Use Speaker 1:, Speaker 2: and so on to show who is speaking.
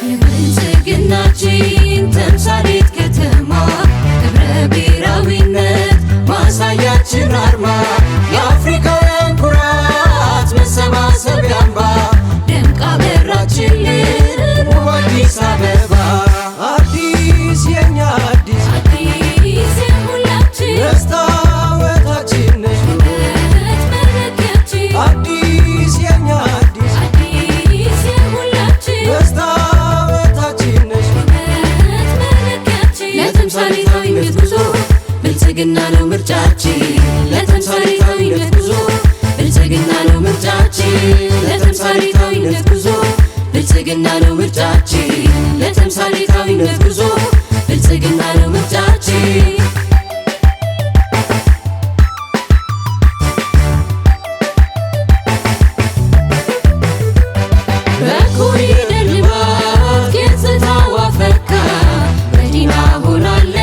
Speaker 1: የብልጽግናችን ተምሳሌት ከተማ፣ ህብረ ብሔራዊነት ማሳያችን አርማ፣ የአፍሪካውያን ኩራት መሰባሰቢያ አምባ፣ ደምቃ በራችልን ውብ አዲስ አበባ።
Speaker 2: አዲስ የኛ አዲስ፣
Speaker 1: አዲስ የሁላችን፣
Speaker 2: መስታወታችን ነሽ፣
Speaker 1: ውበት መለኪያችን።
Speaker 2: አዲስ የኛ አዲስ፣
Speaker 1: አዲስ የሁላችን፣
Speaker 2: መስታወታችን ነሽ፣
Speaker 1: ውበት መለኪያችን። ለተምሳሌታዊነት ጉዞ ብልጽግና ነው ምርጫችን። ለተምሳሌታዊነት ጉዞ ብልጽግና ነው ምርጫችን። ለተምሳሌታዊነት ጉዞ ብልጽግና ነው ምርጫችን። ለተምሳሌታዊነት ጉዞ ብልጽግና ነው ምርጫችን። በኮሪደር ልማት ገጽታዋ ፈካ፣ መዲና ሆናለች።